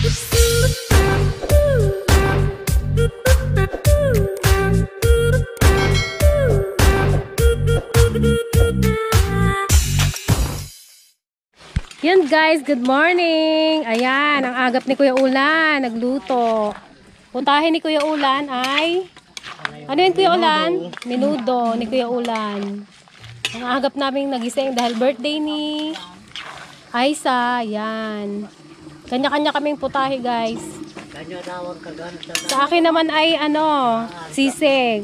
Yan guys, good morning. Ayan, ang agap ni Kuya Ulan, nagluto. Putahe ni Kuya Ulan ay, ano yun Kuya Ulan? Menudo ni Kuya Ulan. Ang agap namin nagising dahil birthday ni Aisa. Yan. Kanya-kanya kaming putahe guys. Sa akin naman ay ano, sisig.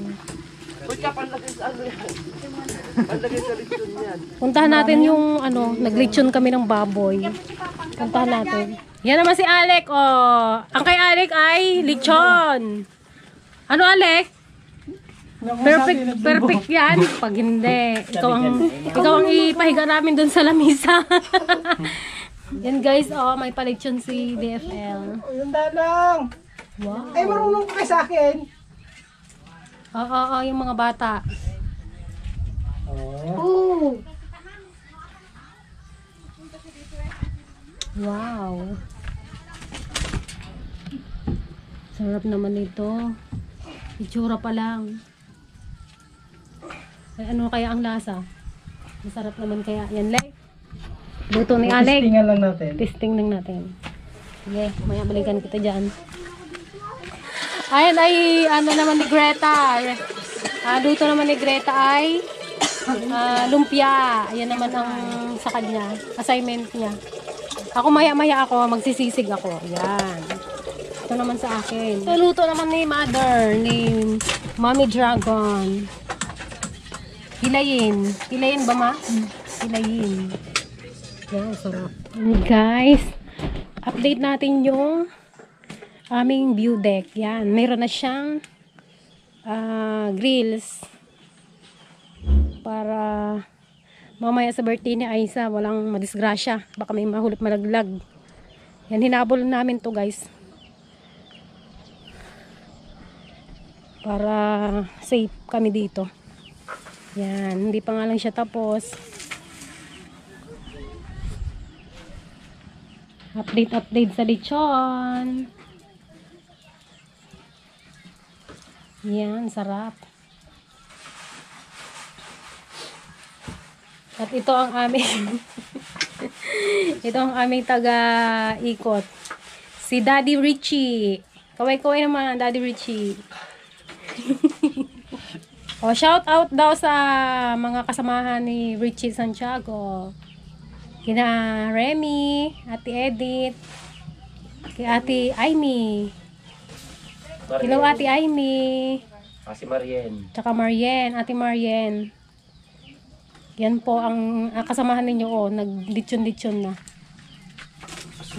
Puntahan natin yung ano, naglechon kami ng baboy. Puntahan natin. Yan naman si Alec, oh. Ang kay Alec ay lechon. Ano Alec? Perfect yan. Pag hindi, ikaw ang ipahiga namin dun sa lamisa. Yan guys, oh, may palechon si DFL. Yung danang. Wow. Ay, marunong ka sa akin. Oo, yung mga bata. Oh. Wow. Sarap naman ito. Itsura pa lang. Ay, ano kaya ang lasa? Masarap naman kaya. Yan, Lek. Luto ni Alec. Testingan lang natin. Testing lang natin. Sige, maya balikan kita dyan. Ayan ay, ano naman ni Greta. Luto naman ni Greta ay lumpia. Ayan naman ang sa kanya. Assignment niya. Ako maya-maya ako, magsisisig ako. Ayan. Ito naman sa akin. Ito luto naman ni Mother, ni Mommy Dragon. Hilayin. Hilayin ba ma? Hilayin. Yan, sarap. Guys, update natin yung aming view deck. Yan, mayroon na siyang grills para mamaya sa birthday ni Aisa walang madisgrasya, baka may mahulip malaglag. Yan, hinabol namin to guys para safe kami dito. Yan, hindi pa nga lang siya tapos. Update sa lechon. Yan, sarap. At ito ang aming ito ang aming taga-ikot. Si Daddy Richie. Kaway-kaway naman, Daddy Richie. O, shout out daw sa mga kasamahan ni Richie Santiago. Kina Remy, Ate Edith, kay Ate Aimee. Hello Ate Aimee. Si Marien. Tsaka Marien, Ate Marien. Yan po ang kasamahan ninyo, oh, nag-litson-litson na.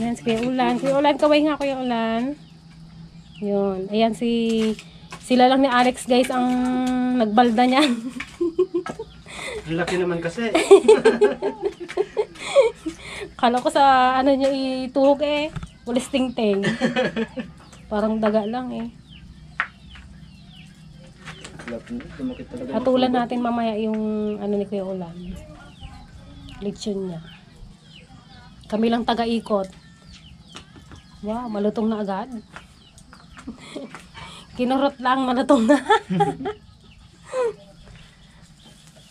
Yan si Kuya Ulan. Kuya Ulan, kaway nga Kuya Ulan. Yun. Ayan sila lang ni Alex guys ang nagbalda niyan. Laki naman kasi. Kala ko sa ano nyo ituhog eh. Walis ting-ting. Parang daga lang eh. Patulan natin mamaya yung ano ni Kuya Ulan. Lechon niya. Kami lang taga-ikot. Wow, malutong na agad. Kinurot lang, malutong na.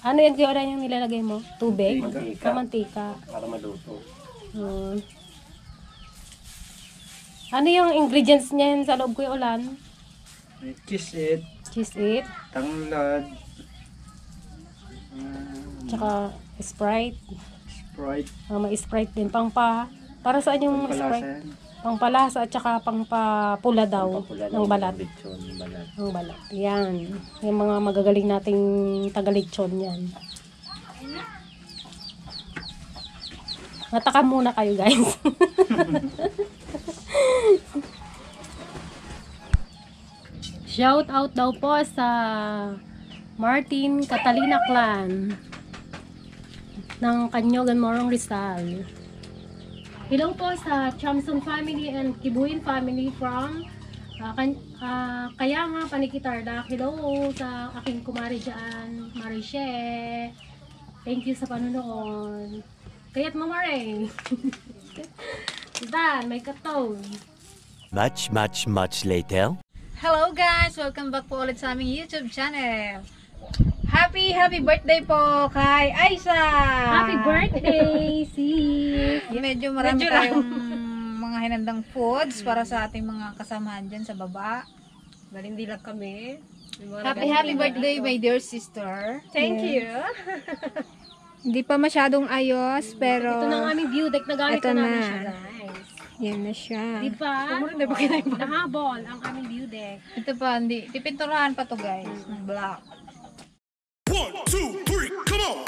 Ano yan Kuya Ulan yung nilalagay mo? Tubig? Mantika. Para maluto. Ano yung ingredients niya sa loob Kuya Ulan? Cheese it. Cheese it. Tanglad. Tsaka Sprite. Sprite. May Sprite din. Para saan yung Sprite? Pangpalasa at tsaka pangpapula daw ng balat. Ng balat. Yan. Yung mga magagaling nating taga-lechon yan. Natakam muna kayo guys. Shout out daw po sa Martin Catalina Clan ng Canyogan Morong Rizal. Hello po sa Chamson family and Kibuin family from kaya nga Panikitardak. Hello sa aking kumari dyan, Mariche. Thank you sa panunood. Kaya't mamare. Dan, may katong. Much later. Hello guys! Welcome back po ulit sa aming YouTube channel. Happy birthday po kay Aisa! Happy birthday, sis! Medyo marami tayong mga hinandang foods para sa ating mga kasamahan dyan sa baba. Bali, hindi lang kami. Happy birthday my dear sister. Thank you. Hindi pa masyadong ayos pero Ito na ang aming view deck. Nagamit Ito na namin na. siya, guys. yan na siya. Diba? Nahabol ang aming view deck. Ito pa, hindi. Pipinturahan pa to guys. Ng black. 1, 2, 3, come on!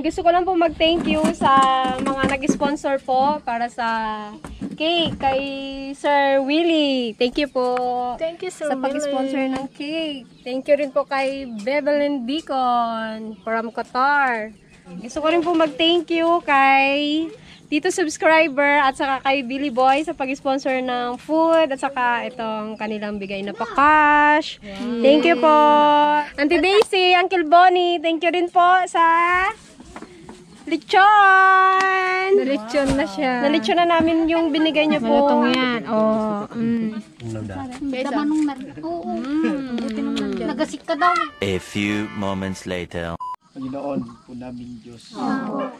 Gusto ko lang po mag-thank you sa mga nag-sponsor po para sa cake kay Sir Willie. Thank you po. Thank you, Sir sa pag-sponsor ng cake. Thank you rin po kay Bebelyn Beacon from Qatar. Gusto ko rin po mag-thank you kay Tito Subscriber at saka kay Billy Boy sa pag-sponsor ng food at saka itong kanilang bigay na pa-cash. Thank you po. Auntie Daisy, Uncle Bonnie, thank you rin po sa lechon! Nalitsyon na siya. Nalechon na namin yung binigay niyo po. Malutong yan. Oh. Nagasik ka daw. A few moments later. Panginoon po naming Diyos,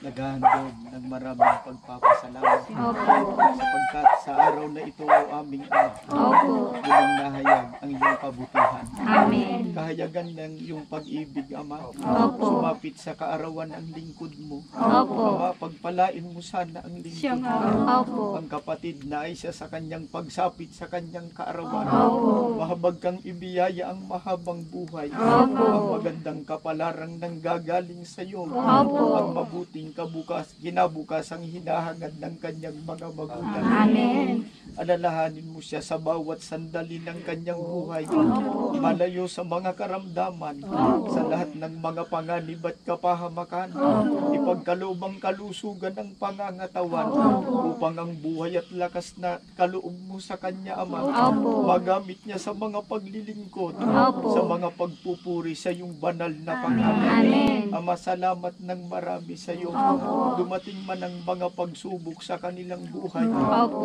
naghahandog ng maraming pagpapasalamat sapagkat sa araw na ito o aming Ama, muling nahayag ang iyong kabutihan. Amen. Kahayagan ng iyong pag-ibig, Ama, sumapit sa kaarawan ang lingkod mo. Ama, pagpalain mo sana ang lingkod mo. Ang kapatid na ay siya sa kanyang pagsapit sa kanyang kaarawan. Mahabag kang ibiyaya ang mahabang buhay. Ang magandang kapalarang ng galing sa iyo. Ang mabuting kinabukas ang hinahangad ng kanyang mga magulang. Amen. Alalahanin mo siya sa bawat sandali ng kanyang buhay. Malayo sa mga karamdaman, sa lahat ng mga panganib at kapahamakan. Ipagkalubang kalusugan ng pangangatawan upang ang buhay at lakas na kaloob mo sa kanya, Ama, magamit niya sa mga paglilingkod, sa mga pagpupuri sa iyong banal na pangalan. Ama, salamat ng marami sa iyo. Dumating man ang mga pagsubok sa kanilang buhay.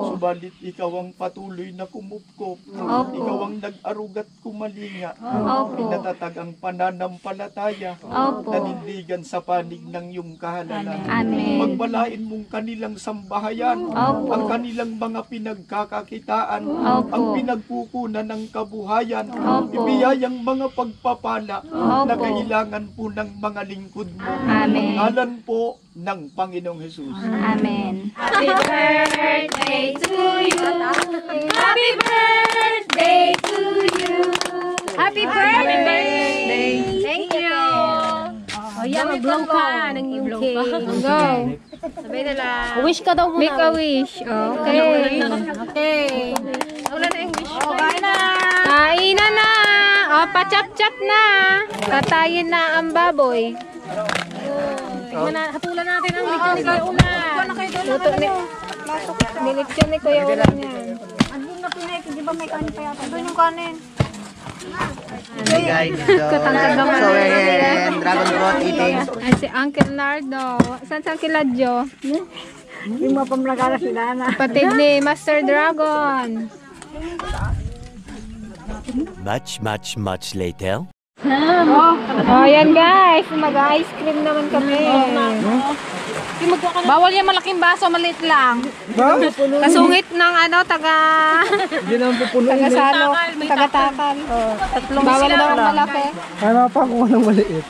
Subalit ikaw ang patuloy na kumupkop. Ikaw ang nag-arugat kumalinga. Pinatatag ang pananampalataya. Nanindigan sa panig ng iyong kahalalan. Pagbalain mong kanilang sambahayan. Ang kanilang mga pinagkakakitaan. Ang pinagkukunan ng kabuhayan. Ibiyayang mga pagpapala na kailangan po ng mga lingkod mo. Amen. Ngalan po ng Panginoong Jesus. Amen. Happy birthday to you. Happy birthday to you. Happy birthday. Thank you. Oh, yeah, mag-blow ka ng yung cake. Go. Sabay na lang. Wish ka daw muna. Make a wish. Okay. Okay. Wala na yung wish. Kain na. Kainan na. O, pachap-chap na. Katayin na ang baboy. Hatulan natin ang lechon ni Kuya Ulan. Luto ni... Nilitsyon ni Kuya Ulan yan. Andun na pinay, di ba may kanin pa yata? Doon yung kanin. Hey guys, so we're here in Dragon Boat eating. Ay, si Uncle Nardo. Saan si Uncle Ladjo? Yung mga pamlagara sila na. Patid ni Master Dragon. Much later. Oh, yan guys. Mag-ice cream naman kami. Bawal yung malaking baso, maliit lang. Kasungit ng taga-salo, taga-takal. Bawal daw ang malaki. Ano pa kung anong maliit?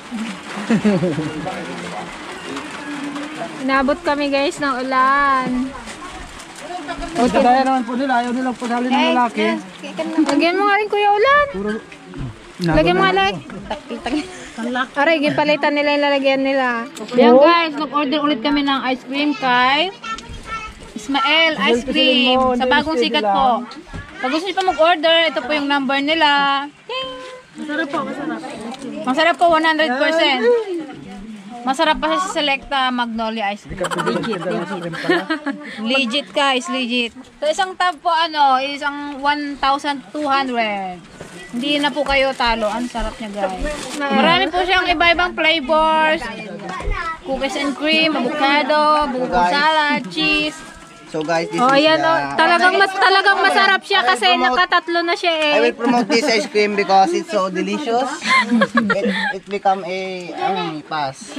Inabot kami guys ng ulan. O, kaya naman po nila, ayaw nilang punali ng lalaki. Lagyan mo nga rin Kuya Ulan. Lagyan mo nga like. Aray, ginpalitan nila yung lalagyan nila. Yan guys, nag-order ulit kami ng ice cream kay Ismael Ice Cream sa bagong sikat po. Pag gusto niyo pa mag-order, ito po yung number nila. Yay! Masarap po, masarap. Masarap po, 100%. Masarap pa siya sa Selecta Magnolia Ice Cream. Legit guys, legit. So isang tab po isang 1,200. Hindi na po kayo talo. Ang sarap niya guys. Marami po siyang iba-ibang flavors. Cookies and cream, avocado, buko salad, cheese. So guys, this Ayan is the... talagang masarap siya kasi nakatatlo na siya I eh. will promote this ice cream because it's so delicious. It become a pass.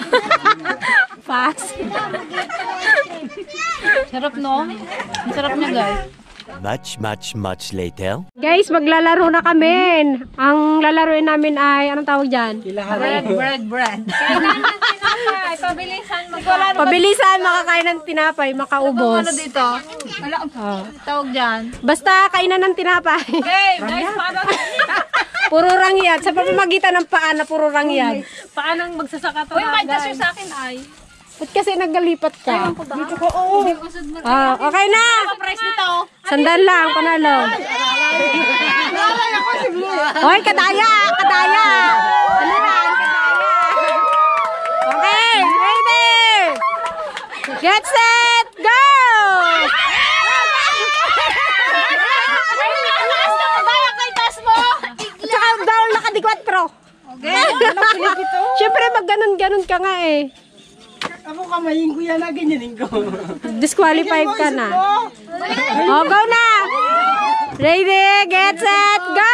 Fast. Sarap no? Ang sarap niya guys. Much later. Guys, maglalaro na kami. Ang lalaroin namin ay, anong tawag dyan? Bread. Pabilisan Pabilisan, makakain ng tinapay, makaubos. Ano dito? Tawag dyan. Basta kainan ng tinapay. Hey, guys, paano? Puro rangyad. Sa pamamagitan ng paa na puro rangyad. Paano magsasaka to? Uy, might just sa akin ay. Ba't kasi naggalipat ka? Dito ko, oo. Okay na! Price nito. Sandal lang, panalo. Hoy, kadaya! Kadaya! Ano yan? Kadaya! Okay, ready! Get set, go! Tsaka down nakadikwat pro. Okay. Siyempre, mag-ganon-ganon ka nga eh. Ako kamayin ko yan na ganyanin ko. Disqualified ka na. Oh, go na! Ready, get set, go!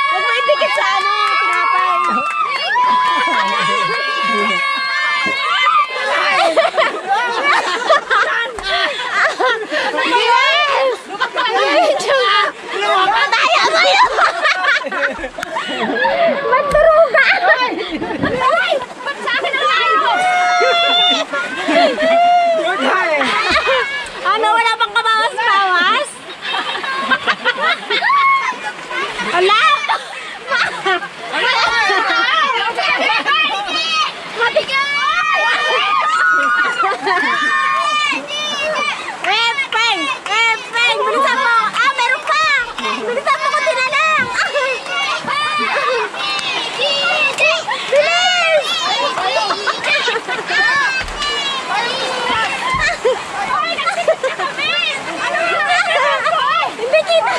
Huwag mo itikit sa ano, tinapay. Magturuga! Ay! Ba't sa akin ang layo? Ano, wala pang kabawas-bawas? Ala! Epeng! Epeng! Bilisan mo! Ah, meron pa! Bilisan mo kunti na lang! Bilis! Hindi kita!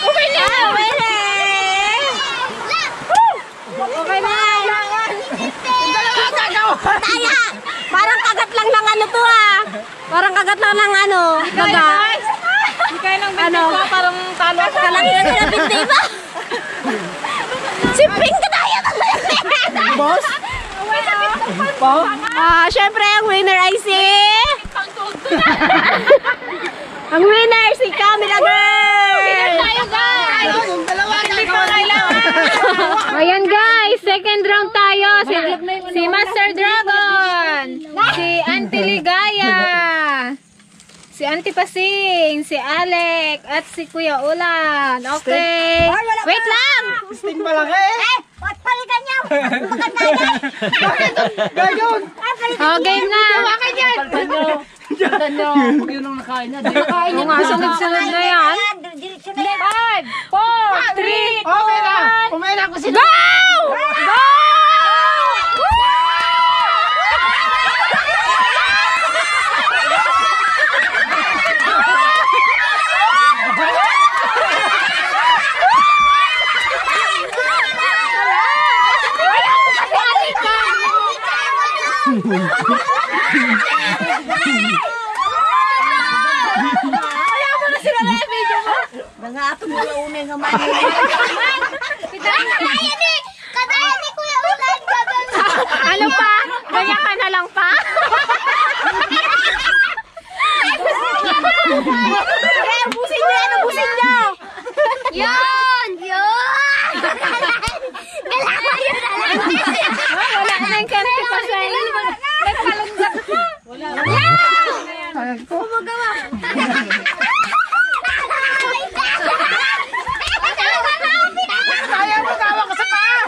Okay na! Okay na! Daya! Parang kagat lang ng ano to ah! Parang kagat lang ng ano, daga. Hindi kayo ng binti pa, parang talo ako. Kalangin na binti ba? Si Pink Kadaya! Boss? Syempre, ang winner ay si... Ang winner, si Camila Girl! Tayo guys! Hindi ko kailangan. Ayan guys, second round tayo. Si Master Dragon, si Auntie Ligaya, Si Auntie Pasing, si Alec, at si Kuya Ulan. Okay. Wait lang! Sting malaki. Palitan niya! Gayon. Oh, game na. Hawakan yan. Yun ang nakain niya. Kain yung nga, sunod-sunod na yan. 5, 4, 3, 2, Okay na. Kumain ako sila. Go! Go! Mga ato mo na unay nga mali. Katayan ni Kuya Ulan. Ano pa? Ganyan ka na lang pa? Busin niyo! Ano busin niyo? Yun! Yun! Kailangan yun na lang. Wala na yung kante pa siya. May palunggap na. Wala na. Gumagawa. Kaya mo tawa ka sa paa.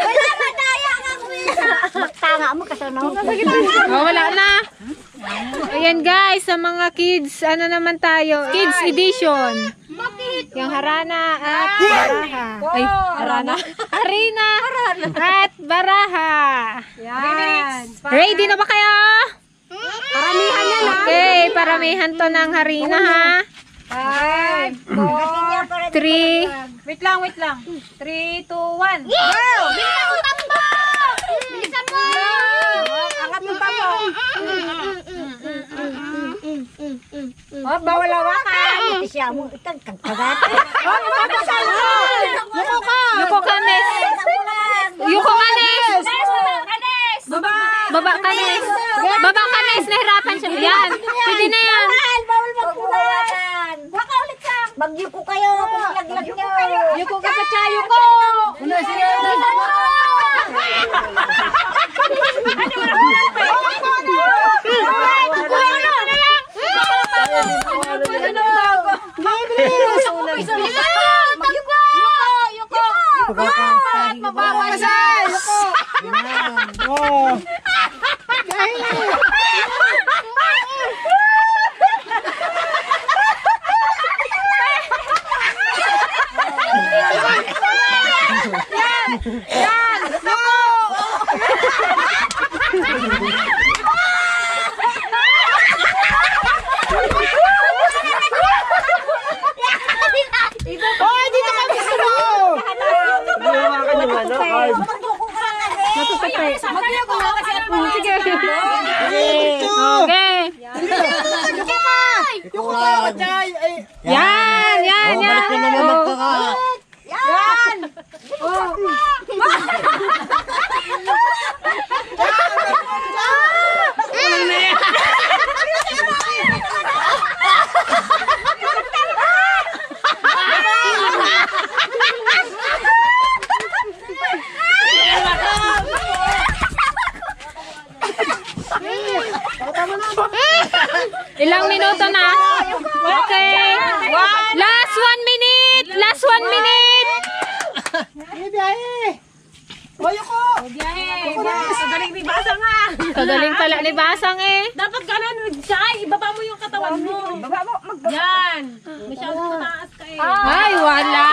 Wala mataya nga kuya. Magtanga mo kasanaw. Oh, wala na. Ayan guys, sa mga kids, ano naman tayo? Kids edition. Yung Harana at Baraha. Ay, Harana. Harina at Baraha. Yan. Ready na ba kayo? Paramihan na lang. Okay, paramihan to ng Harina ha. 5, 4, 3. Wait lang. 3, 2, 1. Go! Bilisan mo tambo! Bilisan mo! Angat mo pa mo. Oh, bawal hawakan. Siya mo itang kagkagat. Oh, yuko ka. Yuko ka, Nes. Yuko ka, Nes. Baba ka, Nes. Baba ka, Nes. Nahirapan siya. Yan. Pwede na yan. Bawal magkulakan. Baka ulit ka. Magyuko kayo kung laglag nyo. Yuko ka pa siya. Yuko. Bilisan mo! Oh. Hoy, dito kami sa loob. Sige. Okay. Yan. Ilang minuto na? Okay. Last 1 minute. Last 1 minute. Biyahe. Ayoko. Kagaling ni Basang nga. Kagaling pala ni Basang eh. Dapat ganon siya. Ibaba mo yung katawan mo. Ibaba mo. Yan. Masyadong mataas ka eh. Ay, wala.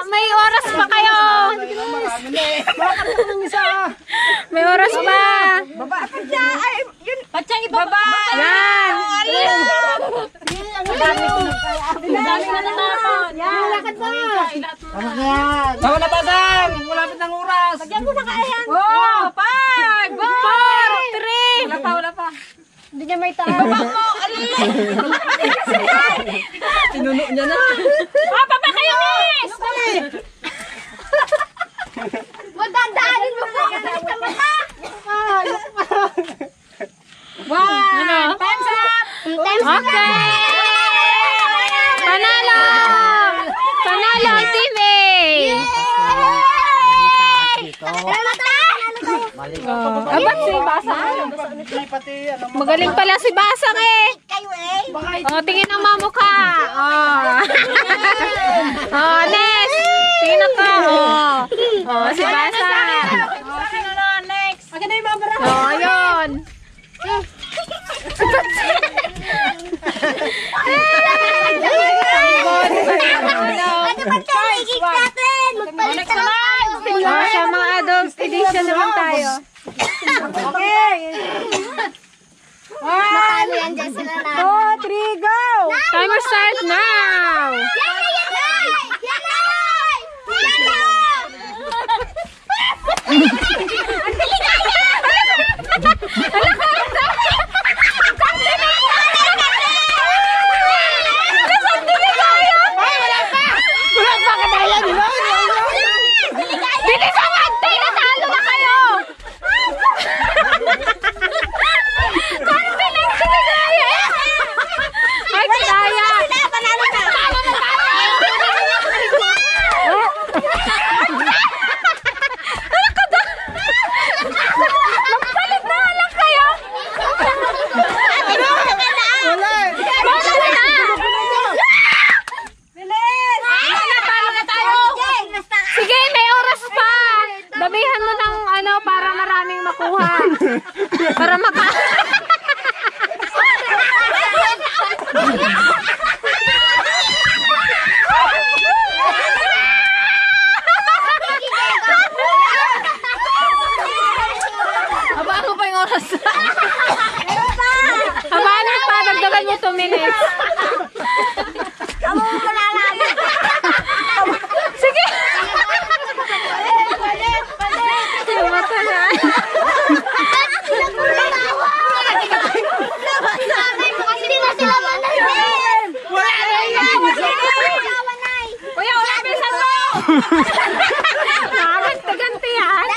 May oras pa kayo. May oras pa. Patsa ibaba. Yan. Dami na natapon. Yan. Lakad mo. Tama na Basang. Malapit ng oras. Lagyan mo na kaya. Oh, 5, 4, 3. Wala pa. Hindi niya may taas. Tinuno niya na. Papa kayo, miss. Madadaanin mo po. Sa mata. Ano? Time's up. Okay. Panalo. Panalo, Team Abat si Basang. Magaling pala si Basang eh. Kayo eh. Oh, tingin ang mamukha. Oh. Oh, next. Tingin ako. Oh. Oh, si Basang. Oh, sino na next? Oh, ayun. Ano ba tayo? Igig natin. Magpalit na lang. Oh, sa mga adult edition naman tayo. Makano yan dyan sila na. 2, 3, go! Timer start now! Sige, may oras pa. Damihan mo ng ano para maraming makuha. Para maka... Habaan mo pa yung oras. Habaan mo pa, dagdagan mo 2 minutes. Sige. Mata na. Kuya, wala bilisan mo. Nakakagtaganti yan.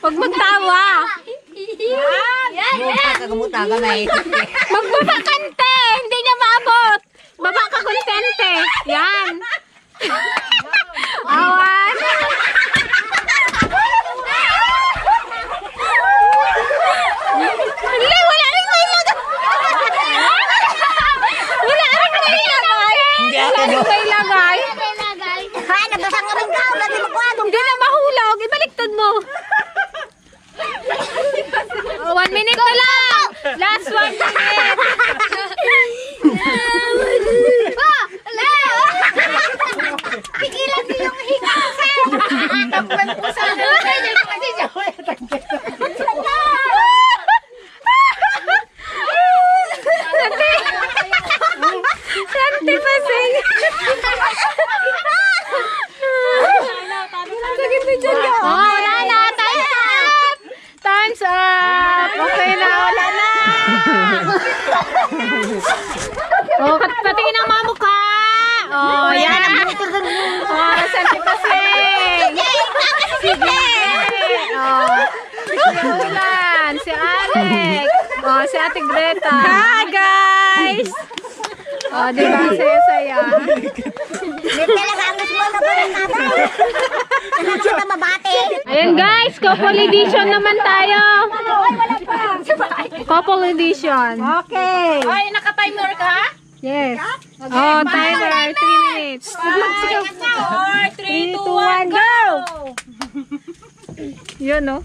Huwag magtawa. Magbabakante. Hindi niya maabot. Baba ka kontente. Yan. Awan. Hindi, wala rin may lagay. Wala rin may lagay. Wala rin may lagay. Hay, nabasang nga rin ka. Dati magkwado. Hindi na mahulog. Ibaliktad mo. 1 minute na lang. Last 1 minute. Pigilan niyo yung hinga, sir. Takpan po sa Santi pasing. Sakit na dyan ka. Oh, wala na. Time's up. Time's up. Okay na. Wala na. Oh, patingin ang mamukha. Oh, yan. Oh, Santi pasing. Sige. Oh, si Ulan. Si Alex. Oh, si Ate Greta. Hi, guys. Oh, di ba? Saya-saya. Hindi talaga ang gusto mo na pa rin natin. Ano ka mabate? Ayan guys, couple edition naman tayo. Couple edition. Okay. Ay, naka-timer ka? Yes. Oh, timer. 3 minutes. 4, 3, 2, 1, go! Yun, no?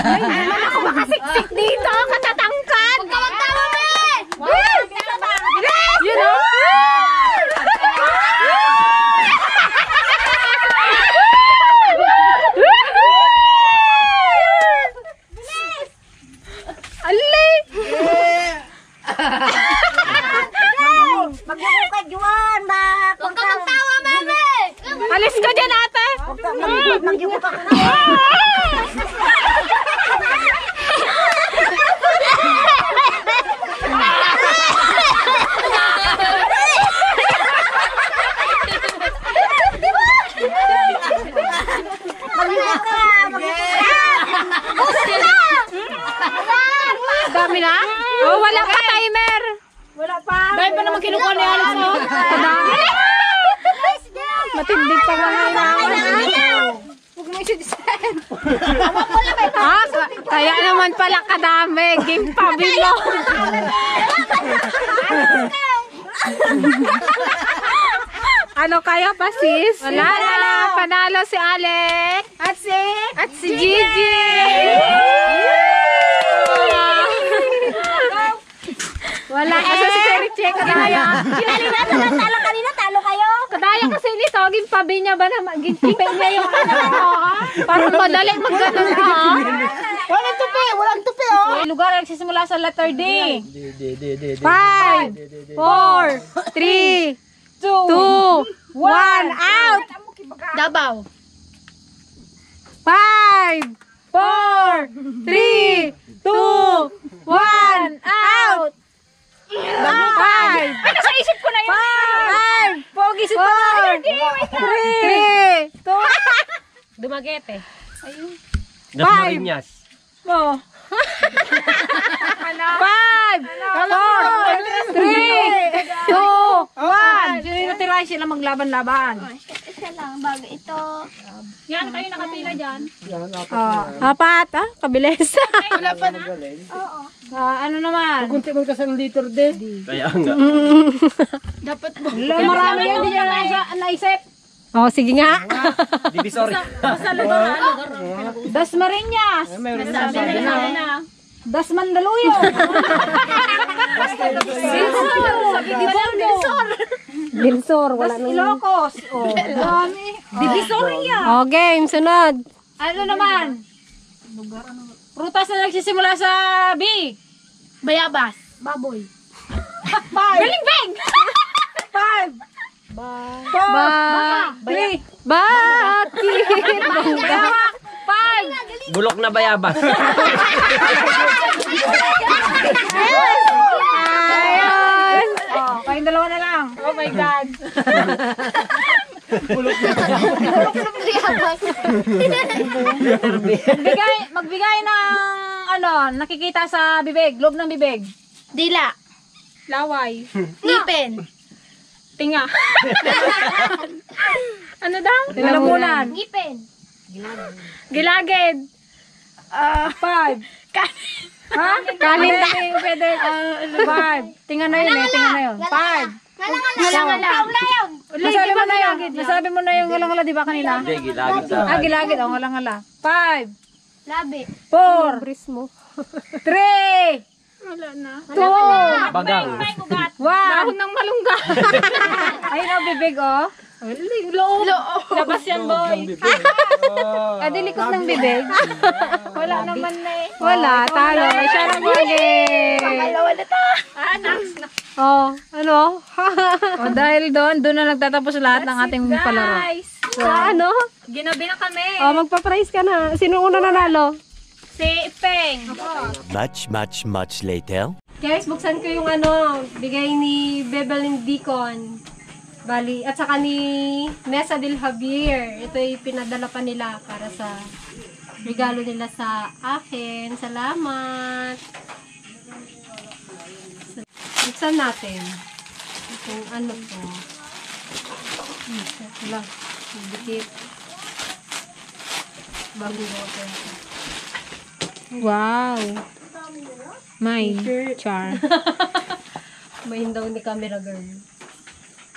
Ay, naman ako makasiksik dito. Katatangkad. Huwag ka magtawa, men! Yun, no? Ali! Magbukad yun, ba? Huwag ka magtawa, mami! Alis ka dyan, ate! Magbukad ka. Dami na? Oh, wala pa timer. Wala pa. Dahil pa naman kinukuha ni Alex, oh. Madami. Matindi pa nga na inawan. yung citizen. Kaya naman pala kadami. Game pavilion. Ano kaya pa, sis? Wala na. Panalo si Alex. At si Gigi. Wala na sa si Seriche. Kadaya. Talo kanina, talo kayo. Kadaya kasi nito. Gimpabi niya ba na gintipe niya yung parang madali mag-ganon Walang tupi, oh. Lugar ang nagsisimula sa letter D. 5, 4, 3, 2, 1, out! Davao. 5, 4, 3, 2, 1, out! 5! Ay, nasa isip ko na yun! 5! Pogi si 4, 3, 2, Dumaguete. Dasmariñas. 5, 4, 3, 2, 1. Sino yung natira sila maglaban-laban? Isa lang, bago ito. Yan, kayo nakapila dyan. Apat, kabilis. Wala pa na. Ano naman? Kunti mo kasi ng liter de. Kaya nga. Marami yan, hindi nyo naisip. Oh, sige nga. Divisory. Dasmariñas. Mayroon na sabi na. Dasmandaluyo. Linsor, wala nang... Ilocos. Divisoria. Oh, game, sunod. Ano naman? Prutas na nagsisimula sa B. Bayabas. Baboy. 5. Galing-beng! 5. 4. 3. Bakit? 5. Bulok na bayabas. Ayun. Oh, kayong dalawa na lang. Oh my God. Magbigay ng ano, nakikita sa bibig, loob ng bibig. Dila. Laway. Ngipin. Tinga. Ano daw? Lalamunan. Ngipin. Gilagid. 5. Ha? Kanin tayo. Pwede. 5. Tinga na yun eh. Tinga na yun. 5. Ngala-ngala. Ulayaw. Nasabi mo na yun. Nasabi mo na yung ngala-ngala, di ba kanina? Hindi, gilagid sa... Gilagid. Ngala-ngala. 5. Labi. 4. Bris mo. 3. 2. Bagang. 1. Dahon ng malungga. Ayun ang bibig, oh. Loob. Labas yan, boy. Dilikot ng bibig. Wala naman na eh. Wala, talo. May siya na Pangalawa na to. Next. Oh, ano? Dahil doon na nagtatapos lahat ng ating palaro. Sa ano? Ginabi na kami. Oh, magpa-prize ka na. Sino una nanalo? Si Peng. Much later. Guys, buksan ko yung ano, bigay ni Bebelin Deacon. Bali, at saka ni Mesa del Javier. Ito ay pinadala pa nila para sa regalo nila sa akin. Salamat! Buksan natin. Itong ano to. Wala. Dikit. Bagong water. Wow. My char. Mahin daw ni camera girl.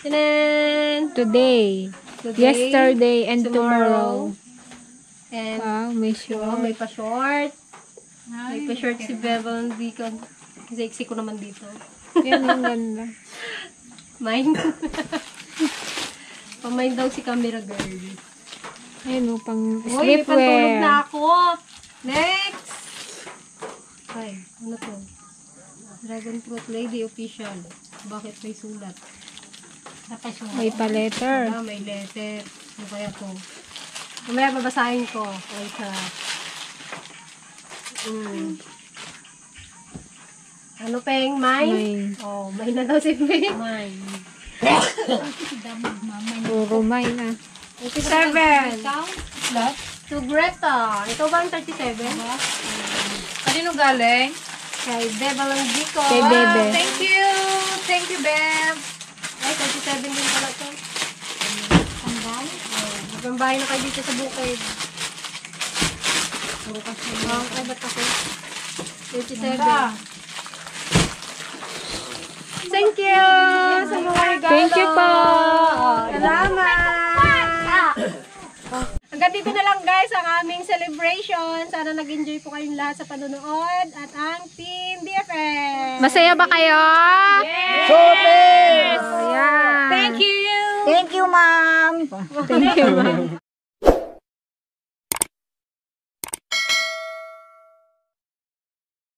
Tanan! Today. Yesterday and tomorrow. And Wow, may oh, short. may pa-short. May pa-short si Bevan Deacon. Sexy ko naman dito. Yan ang ganda. Mine. Pamain daw si camera girl. Ayun o, pang Uy, may pantulog sleepwear. na ako. Next! Ay, ano to? Dragon Fruit Lady Official. Bakit may sulat? May pa-letter. Ah, may letter. Ano kaya to? Mamaya babasahin ko. Ay, sa... Ano, Peng? Mine? Mine. Oh, mine na daw si Peng. Mine. Puro may na. 37. To Greta. Ito ba ang 37? Kanino galing? Kay Beba Landico. Kay Bebe. Thank you. Thank you, Beb. Ay, 37 din pala ito. Magpambahay na kayo dito sa bukid. Ay, ba't ako? 27. Thank you sa mga regalo. Thank you po. Salamat. Hanggang dito na lang guys ang aming celebration. Sana nag-enjoy po kayong lahat sa panonood at ang Team BFF. Masaya ba kayo? Super! Ayan. Thank you. Thank you, ma'am. Thank you, ma'am.